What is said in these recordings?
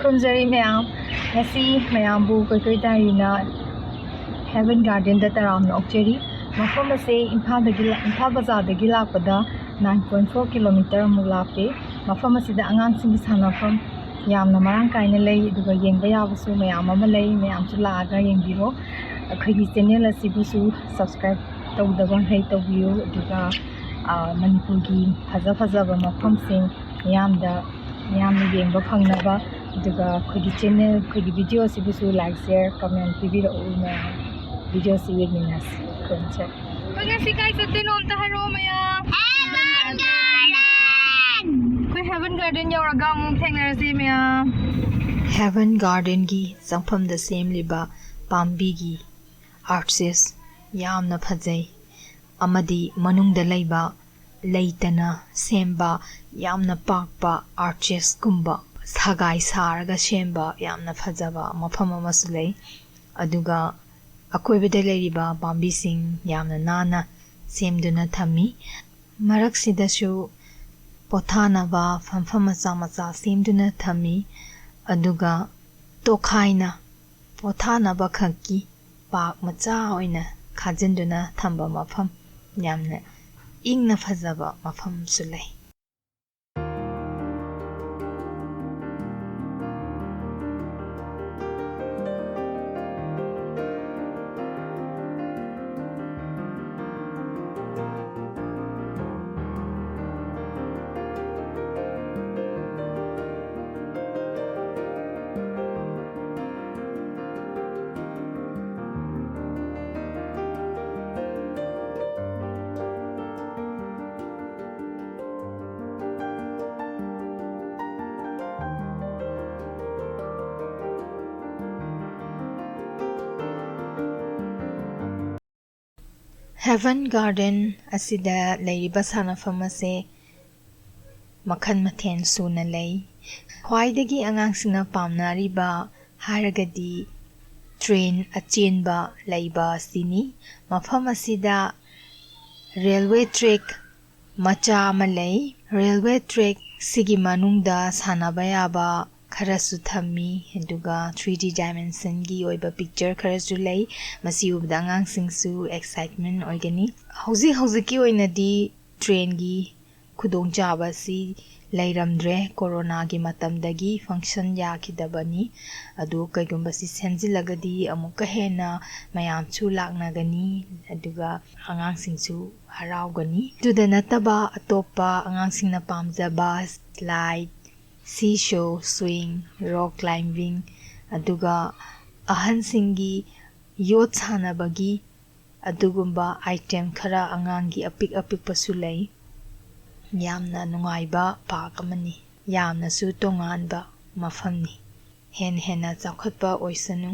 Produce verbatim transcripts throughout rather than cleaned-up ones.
ꯈꯨꯔꯨꯝꯖꯔꯤ ꯃꯌꯥꯝ꯫ ꯉꯁꯤ ꯃꯌꯥꯝꯕꯨ ꯀꯣꯏꯀꯣꯏ ꯇꯥꯏꯔꯤꯅ ꯍꯦꯕꯟ ꯒꯥꯔꯗꯦꯟꯗ ꯇꯔꯥꯝꯅ ꯑꯣꯛꯆꯔꯤ꯫ ꯃꯐꯝ ꯑꯁꯦ ꯏꯝꯐꯥꯜꯗꯒꯤ ꯂꯥ-, ꯏꯝꯐꯥꯜ ꯕꯖꯥꯔꯗꯒꯤ ꯂꯥꯛꯄꯗ nine point four kilometer ꯃꯨꯛ ꯂꯥꯞꯄꯦ꯫ ꯃꯐꯝ ꯑꯁꯤꯗ ꯑꯉꯥꯡꯁꯤꯡꯒꯤ ꯁꯥꯟꯅꯐꯝ ꯌꯥꯝꯅ ꯃꯔꯥꯡ ꯀꯥꯏꯅ ꯂꯩ, ꯑꯗꯨꯒ ꯌꯦꯡꯕ ꯌꯥꯕꯁꯨ ꯃꯌꯥꯝ ꯑꯃ ꯂꯩ꯫ ꯃꯌꯥꯝꯁꯨ ꯂꯥꯛꯑꯒ ꯌꯦꯡꯕꯤꯔꯣ꯫ ꯑꯩꯈꯣꯏꯒꯤ ꯆꯦꯅꯦꯜ ꯑꯁꯤꯕꯨꯁꯨ subscribe ꯇꯧꯗꯕ ꯃꯈꯩ ꯇꯧꯕꯤꯌꯨ, ꯑꯗꯨꯒ, ꯑ, ꯃꯅꯤꯄꯨꯔꯒꯤ ꯐꯖ ꯐꯖꯕ ꯃꯐꯝꯁꯤꯡ ꯃꯤꯌꯥꯝꯗ, ꯃꯤꯌꯥꯝꯅ ꯌꯦꯡꯕ ꯐꯪꯅꯕ, ꯑꯗꯨꯒ ꯑꯩꯈꯣꯏꯒꯤ ꯆꯦꯅꯦꯜ, ꯑꯩꯈꯣꯏꯒꯤ video ꯑꯁꯤꯕꯨꯁꯨ like, share, comment ꯄꯤꯕꯤꯔꯛꯎ ꯃꯌꯥꯝ꯫ Video ꯑꯁꯤ ꯌꯦꯡꯃꯤꯟꯅꯁꯤ꯫ ꯈꯨꯔꯨꯝꯖꯔꯤ꯫ ꯑꯩꯈꯣꯏ ꯉꯁꯤ ꯀꯥꯏ ꯆꯠꯇꯣꯏꯅꯣ ꯑꯝꯇ ꯍꯥꯏꯔꯛꯑꯣ ꯃꯌꯥꯝ꯫ Heaven garden! ꯑꯩꯈꯣꯏ ꯍꯦꯕꯟ ꯒꯥꯔꯗꯦꯟ ꯌꯧꯔꯒ ꯑꯃꯨꯛ ꯊꯦꯡꯅꯔꯁꯤ ꯃꯌꯥꯝ꯫ ꯍꯦꯕꯟ ꯒꯥꯔꯗꯦꯟꯒꯤ ꯆꯪꯐꯝꯗ ꯁꯦꯝꯂꯤꯕ ꯄꯥꯝꯕꯤꯒꯤ arches ꯌꯥꯝꯅ ꯐꯖꯩ, ꯑꯃꯗꯤ ꯃꯅꯨꯡꯗ ꯂꯩꯕ ꯂꯩꯇꯅ ꯁꯦꯝꯕ ꯌꯥꯝꯅ ꯄꯥꯛꯄ archesꯀꯨꯝꯕ, ꯁꯒꯥꯏ ꯁꯥꯔꯒ ꯁꯦꯝꯕ ꯌꯥꯝꯅ ꯐꯖꯕ ꯃꯐꯝ ꯑꯃꯁꯨ ꯂꯩ꯫ ꯑꯗꯨꯒ ꯑꯀꯣꯏꯕꯗ ꯂꯩꯔꯤꯕ ꯄꯥꯝꯕꯤꯁꯤꯡ ꯌꯥꯝꯅ ꯅꯥꯟꯅ ꯁꯦꯝꯗꯨꯅ ꯊꯝꯃꯤ꯫ ꯃꯔꯛꯁꯤꯗꯁꯨ ꯄꯣꯊꯥꯅꯕ ꯐꯝꯐꯝ ꯃꯆꯥ ꯃꯆꯥ ꯁꯦꯝꯗꯨꯅ ꯊꯝꯃꯤ꯫ ꯑꯗꯨꯒ ꯇꯣꯈꯥꯏꯅ ꯄꯣꯊꯥꯅꯕ ꯈꯛꯀꯤ park ꯃꯆꯥ ꯑꯣꯏꯅ ꯈꯥꯖꯤꯟꯗꯨꯅ ꯊꯝꯕ ꯃꯐꯝ, ꯌꯥꯝꯅ ꯏꯪꯅ ꯐꯖꯕ ꯃꯐꯝꯁꯨ ꯂꯩ꯫ ꯍꯦꯕꯟ ꯒꯥꯔꯗꯦꯟ ꯑꯁꯤꯗ ꯂꯩꯔꯤꯕ ꯁꯥꯟꯅꯐꯝ ꯑꯁꯦ ꯃꯈꯜ ꯃꯊꯦꯜ ꯁꯨꯅ ꯂꯩ꯫ ꯈ꯭ꯋꯥꯏꯗꯒꯤ ꯑꯉꯥꯡꯁꯤꯡꯅ ꯄꯥꯝꯅꯔꯤꯕ ꯍꯥꯏꯔꯒꯗꯤ train ꯑꯆꯦꯟꯕ ꯂꯩꯕ ꯑꯁꯤꯅꯤ꯫ ꯃꯐꯝ ꯑꯁꯤꯗ railway track ꯃꯆꯥ ꯑꯃ ꯂꯩ꯫ Railway track ꯁꯤꯒꯤ ꯃꯅꯨꯡꯗ ꯁꯥꯟꯅꯕ ꯌꯥꯕ ꯈꯔꯁꯨ ꯊꯝꯃꯤ, ꯑꯗꯨꯒ ꯊ꯭ꯔꯤ ꯗꯤ ꯗꯥꯏꯃꯦꯟꯁꯟꯒꯤ ꯑꯣꯏꯕ ꯄꯤꯛꯆꯔ ꯈꯔꯁꯨ ꯂꯩ꯫ ꯃꯁꯤ ꯎꯕꯗ ꯑꯉꯥꯡꯁꯤꯡꯁꯨ ꯑꯦꯛꯁꯥꯏꯠꯃꯦꯟ ꯑꯣꯏꯒꯅꯤ꯫ ꯍꯧꯖꯤꯛ ꯍꯧꯖꯤꯛꯀꯤ ꯑꯣꯏꯅꯗꯤ ꯇ꯭ꯔꯦꯟꯒꯤ ꯈꯨꯗꯣꯡꯆꯥꯕ ꯑꯁꯤ ꯂꯩꯔꯝꯗ꯭ꯔꯦ꯫ ꯀꯣꯔꯣꯅꯥꯒꯤ ꯃꯇꯝꯗꯒꯤ ꯐꯪꯁꯟ ꯌꯥꯈꯤꯗꯕꯅꯤ꯫ ꯑꯗꯨ ꯀꯩꯒꯨꯝꯕ ꯁꯤ ꯁꯦꯝꯖꯤꯜꯂꯒꯗꯤ ꯑꯃꯨꯛꯀ ꯍꯦꯟꯅ ꯃꯌꯥꯝꯁꯨ ꯂꯥꯛꯅꯒꯅꯤ, ꯑꯗꯨꯒ ꯑꯉꯥꯡꯁꯤꯡꯁꯨ ꯍꯔꯥꯎꯒꯅꯤ꯫ ꯑꯗꯨꯗ ꯅꯠꯇꯕ ꯑꯇꯣꯞꯄ ꯑꯉꯥꯡꯁꯤꯡꯅ ꯄꯥꯝꯖꯕ ꯁ꯭ꯂꯥꯏꯗ, ꯁꯤ ꯁꯣ, ꯁ꯭ꯋꯤꯡ, ꯔꯣꯛ ꯀ꯭ꯂꯥꯏꯝꯕꯤꯡ, ꯑꯗꯨꯒ ꯑꯍꯟꯁꯤꯡꯒꯤ ꯌꯣꯠ ꯁꯥꯟꯅꯕꯒꯤ ꯑꯗꯨꯒꯨꯝꯕ ꯑꯥꯏꯇꯦꯝ ꯈꯔ ꯑꯉꯥꯡꯒꯤ ꯑꯄꯤꯛ ꯑꯄꯤꯛꯄꯁꯨ ꯂꯩ꯫ ꯌꯥꯝꯅ ꯅꯨꯡꯉꯥꯏꯕ ꯄꯥꯔꯛ ꯑꯃꯅꯤ꯫ ꯌꯥꯝꯅꯁꯨ ꯇꯣꯉꯥꯟꯕ ꯃꯐꯝꯅꯤ꯫ ꯍꯦꯟꯅ ꯍꯦꯟꯅ ꯆꯥꯎꯈꯠꯄ ꯑꯣꯏꯁꯅꯨ꯫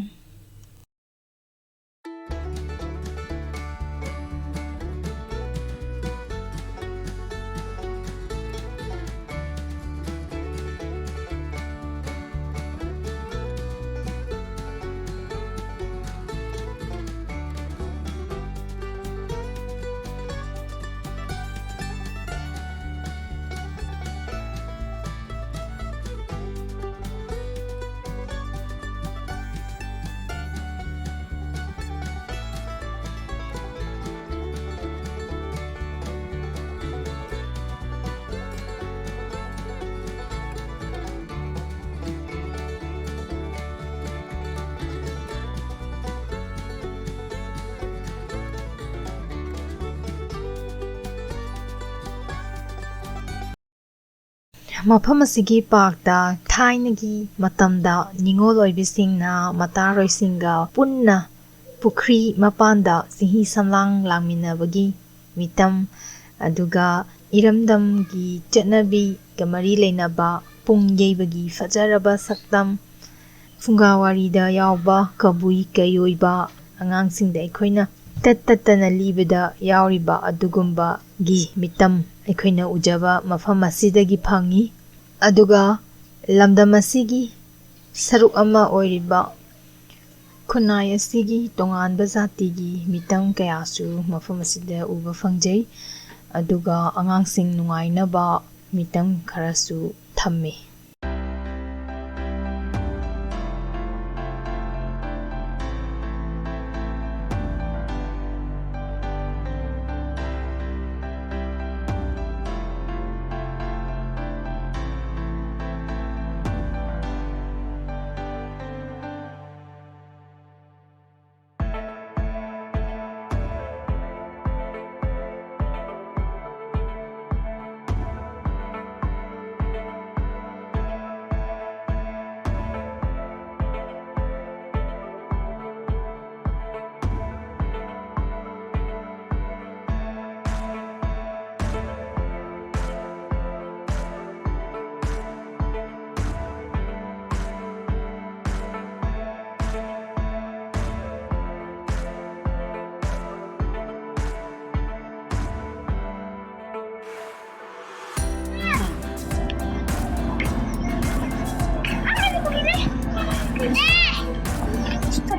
ꯃꯐꯝ ꯑꯁꯤꯒꯤ ꯄꯥꯔꯛꯇ ꯊꯥꯏꯅꯒꯤ ꯃꯇꯝꯗ ꯅꯤꯉꯣꯜ ꯑꯣꯏꯕꯤꯁꯤꯡꯅ ꯃꯇꯥꯔꯣꯏꯁꯤꯡꯒ ꯄꯨꯟꯅ ꯄꯨꯈ꯭ꯔꯤ ꯃꯄꯥꯟꯗ ꯆꯤꯡꯍꯤ ꯁꯝꯂꯥꯡ ꯂꯥꯡꯃꯤꯟꯅꯕꯒꯤ ꯃꯤꯇꯝ, ꯑꯗꯨꯒ ꯏꯔꯝꯗꯝꯒꯤ ꯆꯠꯅꯕꯤꯒ ꯃꯔꯤ ꯂꯩꯅꯕ ꯄꯨꯡ ꯌꯩꯕꯒꯤ ꯐꯖꯔꯕ ꯁꯛꯇꯝ, ꯐꯨꯡꯒꯥ ꯋꯥꯔꯤꯗ ꯌꯥꯎꯕ ꯀꯕꯨꯏ ꯀꯩꯑꯣꯏꯕ ꯑꯉꯥꯡꯁꯤꯡꯗ ꯑꯩꯈꯣꯏꯅ ꯇꯠ ꯇꯠꯇꯅ ꯂꯤꯕꯗ ꯌꯥꯎꯔꯤꯕ ꯑꯗꯨꯒꯨꯝꯕꯒꯤ ꯃꯤꯇꯝ ꯑꯩꯈꯣꯏꯅ ꯎꯖꯕ ꯃꯐꯝ ꯑꯁꯤꯗꯒꯤ ꯐꯪꯉꯤ꯫ ꯑꯗꯨꯒ ꯂꯝꯗꯝ ꯑꯁꯤꯒꯤ ꯁꯔꯨꯛ ꯑꯃ ꯑꯣꯏꯔꯤꯕ ꯈꯨꯟꯅꯥꯏ ꯑꯁꯤꯒꯤ ꯇꯣꯉꯥꯟꯕ ꯖꯥꯇꯤꯒꯤ ꯃꯤꯇꯝ ꯀꯌꯥꯁꯨ ꯃꯐꯝ ꯑꯁꯤꯗ ꯎꯕ ꯐꯪꯖꯩ꯫ ꯑꯗꯨꯒ ꯑꯉꯥꯡꯁꯤꯡ ꯅꯨꯡꯉꯥꯏꯅꯕ ꯃꯤꯇꯝ ꯈꯔꯁꯨ ꯊꯝꯃꯤ꯫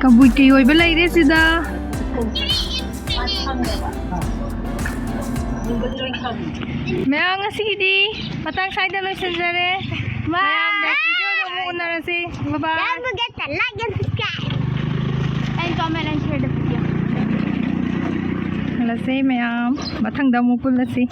ꯀꯕꯨꯏ ꯀꯩ ꯑꯣꯏꯕ ꯂꯩꯔꯦ ꯁꯤꯗ꯫ ꯃꯌꯥꯝ, ꯉꯁꯤꯒꯤꯗꯤ ꯃꯇꯥꯡ ꯁ꯭ꯋꯥꯏꯗ ꯂꯣꯏꯁꯤꯟꯖꯔꯦ꯫ ꯃꯌꯥꯝꯗ ꯚꯤꯗꯤꯑꯣꯗ ꯑꯃꯨꯛ ꯎꯅꯔꯁꯤ꯫ Bye bye. Don't forget to like and subscribe. And comment and share the video. ꯍꯜꯂꯁꯦ ꯃꯌꯥꯝ, ꯃꯊꯪꯗ ꯑꯃꯨꯛ ꯄꯨꯜꯂꯁꯤ꯫